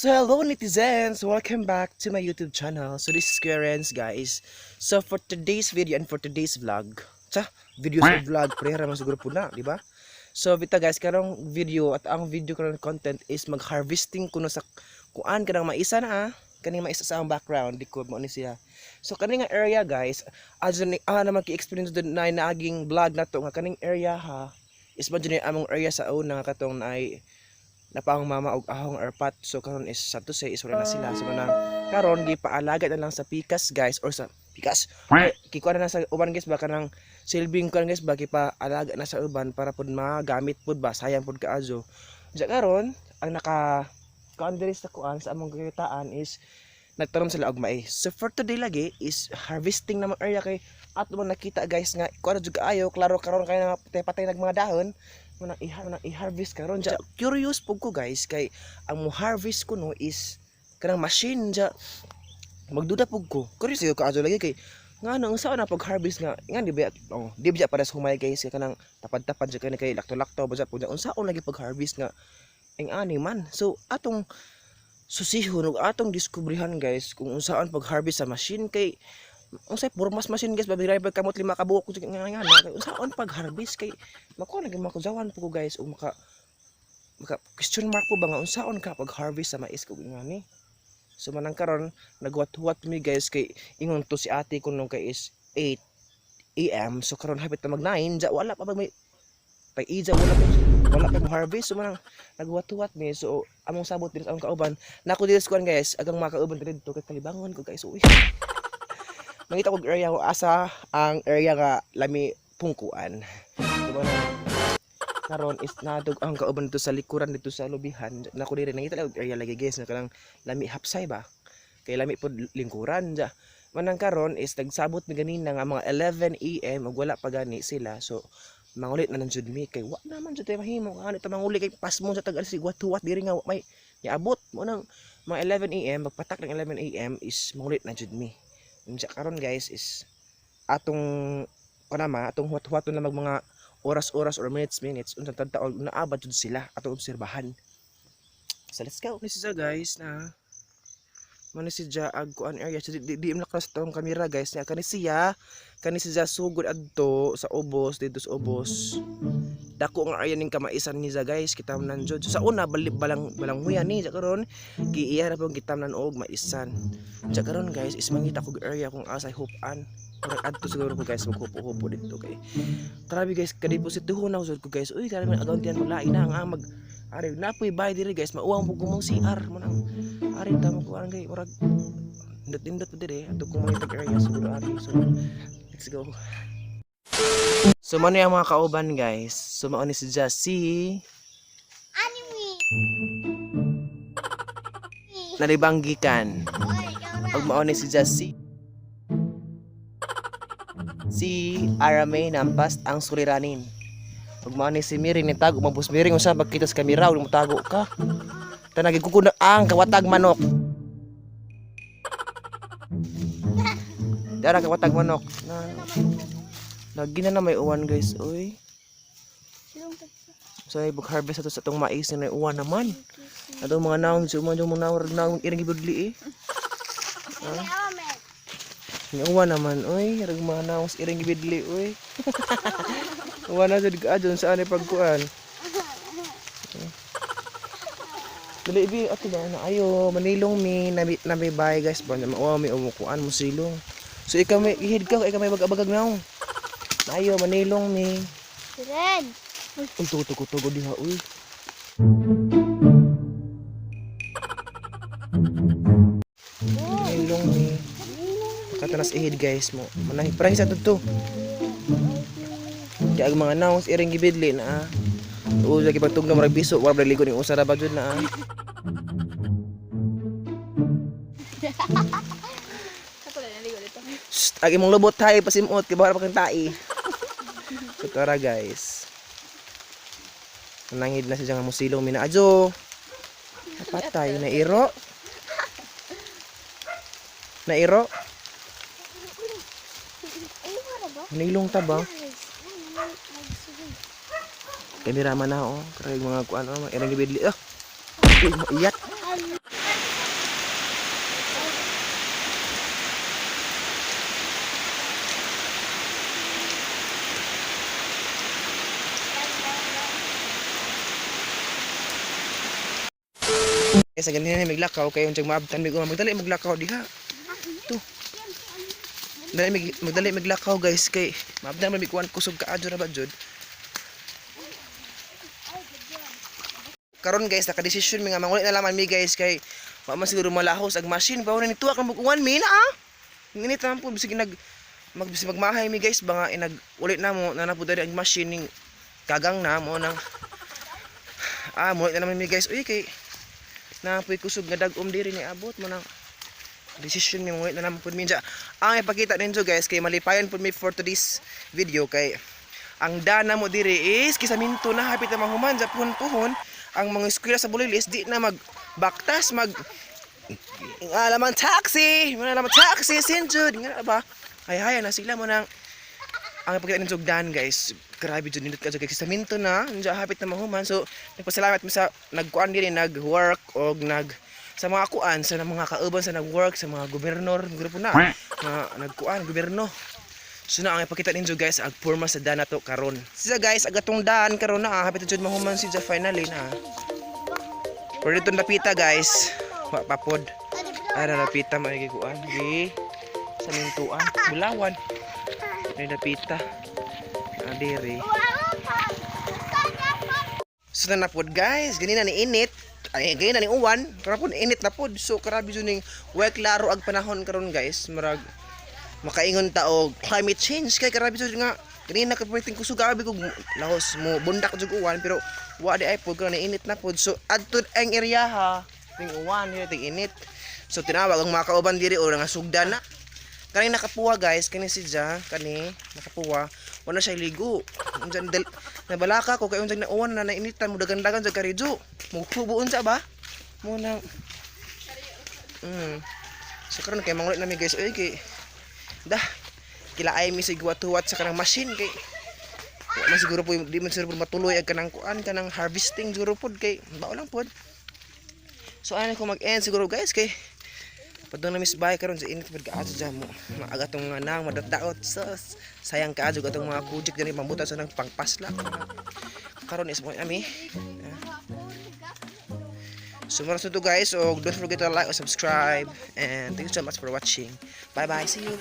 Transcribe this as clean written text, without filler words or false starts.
So hello, netizens! Welcome back to my YouTube channel. So this is Kuya, guys. So for today's video and for today's vlog, sa video sa vlog, prayer man siguro po na, di ba? So bita guys, karong video at ang video karon content is mag-harvesting kuno sa kuan kanang maisa na ah. Kaning maisa sa ang background, di ko mo ni siya. So kaning nga area, guys, as ni naman ki-experience doon na naaging vlog na to nga kaning area ha is ba ni among area sa una nga katong naay napaang mama og ahong erpat. So karon is sad to say is wala na sila. So manang karon gipaalaga na lang sa pikas, guys, or sa pikas. Ay, kikuha na lang sa uban, guys, ba kanang silbing kuan, guys, ba gipaalaga na sa uban para pud magamit pud ba, sayang pud kaayo. Diya karon ang naka kuan diri sa kuan sa among kakitaan is nagtanom sila og mais. So for today lagi is harvesting naman area kay ato man nakita, guys, nga kuan jud kaayo klaro karon kay nga patay-patay nag mga dahon mo nang i-harvest karon. Ja, curious pud ko, guys, kay ang mo harvest ko no is kanang machine. Ja, magduda pud ko, curious ko kaayo lagi kay nga nang saan na pag-harvest nga nga di ba, oh, di ba para sa humay, guys, kay kanang tapad-tapad jud kay lakto-lakto ba pud unsaon lagi pag-harvest nga ing ani man. So atong susihon ug atong diskubrihan, guys, kung unsaon pag-harvest sa machine kay unsay pormas machine, guys, babiray pag kamot lima ka buok nga nga na kay unsaon pag-harvest kay makuha lagi makuzawan po ko, guys, ug maka maka question mark po ba nga unsaon ka pag-harvest sa mais kog nga ni. So manang karon nagwat-huwat mi, guys, kay ingon to si ate ko nung kay is 8 AM. So karon hapit na mag 9, ja wala pa ba may pay ija, wala pa mo harvest. So manang nagwat-huwat mi. So among sabot diri sa among kauban nako diri sa kuan, guys, agang mga kauban diri dito kay kalibangon ko, guys. Uy, mangita kog area ko asa ang area nga lami pungkuan. So manang karon is nadog ang kauban dito sa likuran dito sa lubihan nako diri, nangita lang og area lagi, guys, nga kanang lami hapsay ba kay lami pod lingkuran. Ja, manang karon is nagsabot mi ganina nga mga 11 AM ug wala pa gani sila. So mangulit na lang jud mi kay wa naman jud tay mahimo ano ta manguli kay pasmo sa tag si huwat diri nga wa may niabot mo nang mga 11 AM. Magpatak ng 11 AM is mangulit na jud mi. Unsa karon, guys, is atong kanama atong huwat-huwaton na mag mga oras-oras or minutes minutes unsang tadtaol naabad jud sila atong obserbahan. So let's go. Ni siya, guys, na mo ni siya ag kuan area. So di di lakas tong kamera, guys, niya kani siya sugod adto sa ubos dito sa ubos. Dako nga area ning kamaisan niya, guys, kita man jud. So, sa una bali, balang balang huya ni. Sa karon giiya na pong gitamnan og maisan. Sa karon, guys, is mangita kog area kung asay hupan. Murag adto siguro ko, guys, maghupo-hupo dito kay grabe, guys, kadipositohon na ko, guys. Uy, grabe man agaw tiyan maglain na ang mag ari na poy bay diri, guys, mauwang pug mong CR mo nang ari ta mo kuan kay murag indot-indot pa diri ato kung mangita area siguro ari. So let's go. So mao ni ang mga kauban, guys. So mao ni si Jassy Anime. Nalibanggikan. Ug mao ni si Jassy si Arame Nampas ang suliranin. Ug mao ni si Miring ni tago mabus. Miring, unsa magkita sa kamera ug motago ka? Tanagi kuko na ang kawatag manok. Dara kawatag manok. Na lagi na na may uwan, guys, uy. So ay harvest ato sa atong mais na may uwan naman. Atong mga naong sa mga mga naong naong iring gibudli eh. May uwan naman, uy. Arag mga naong sa iring gibidli, uy. Uwan na jud ka dun saan ay pagkuan. Dali ibi ato ba na ayo manilong mi nabi nabi bay, guys, ba na mauwa mi umukuan mo silong. So ikaw may ihid ka, ikaw may bagabagag naong. Ayo manilong mi. Red. Uy, tugo tugo tugo diha, uy. Manilong mi. Katanas ihid, guys, mo. Manahi parang sa to. Kaya ang mga naong iring gibidli na ah. Oo, lagi pagtugnaw marag biso, wala ba ligo ni usa ra ba jud na ah. Ako lang naligo dito. Shh, ag imong lubot tay pasimot kay bawal pa kang tai. So tara, guys. Nangid na siya nga musilong minaadyo. Napatay na iro. Nairo. Ay, wala ba? Manilong ta ba? Nice. Kameraman na oh. Kaya mga kuan oh, mga irang gibidli. Ah. Uy, maiyat. Sa ganina ni maglakaw kayo unsang maabtan mig magdali maglakaw diha. To. Dali mig magdali maglakaw, guys, kay maabtan man mig kuan, kusog kaadyo ra ba jud. Karon, guys, nakadesisyon mi nga manguli na laman mi, guys, kay wa man siguro malahos ang machine pa ni tuwa kang bukuan mi na ah. Nginit naman po bisig nag mag bisig magmahay mi, guys, ba nga inag ulit na mo na po diri ang machine ning kagang na mo nang ah mulit na naman mi, guys. Uy, kay na po'y kusog nga dag-om diri ni abot mo nang decision mi mulit na naman pud mi. Ang ipakita ninyo, guys, kay malipayon pud mi for today's video kay ang dana mo diri is kisaminto na, hapit na mahuman sa puhon-puhon. Ang mga eskwela sa Bulilis di na magbaktas mag alaman taxi, mga alaman taxi Sinjud nga ba ay hay na sila mo nang ang ipakita ng sugdan, guys. Grabe jud, nindot ka jud kay saminto na unja, hapit na mahuman. So nagpasalamat mi sa nagkuan diri, nag-work og nag sa mga kuan sa mga kauban sa nag-work sa mga gobernador grupo na mga nagkuan gobyerno. So na ang ipakita ninyo, guys, ang porma sa daan nato karon. Siya, guys, ag atong daan karon na ah, hapit na jud mahuman siya finally na. Pero dito napita, guys, wa pa pod. Ay na napita may gikuan di sa mintuan bulawan. Ay napita. Ah, diri. So na pod, guys, ganina ni init. Ay ganina ni uwan, pero pod init na pod. So grabe jud ning way klaro ag panahon karon, guys. Murag makaingon ta og climate change kay grabe jud nga ganina ka perting kusog abi kog lahos mo bundak jud uwan, pero wa di ay pod karon init na pod. So adto ang area ha ting uwan diri ting init. So tinawag ang mga kauban diri o nga sugdan na. Kani nakapuwa, guys, kani si Ja, kani nakapuwa, wala siya ligo. Unsa dal nabalaka ko kay unsang nauwan na nainitan mo dagan-dagan sa karidyo. Mugtubo unsa ba? Mo nang. So karon kay mangulit nami, guys, oy, kay dah kilaay mi sig huwat sa kanang machine kay wa man siguro po di man siguro po matuloy ang kanang kuan kanang harvesting siguro pod kay bao lang pod. So ano ko mag-end siguro, guys, kay padung na miss bay karon sa init pod kaayo dyan mo maaga tong mga nang madatdaot. So sayang kaayo atong mga kujik diri mamutan sa nang pangpasla karon is mo ami. So mara to, guys, so don't forget to like or subscribe and thank you so much for watching. Bye bye, see you.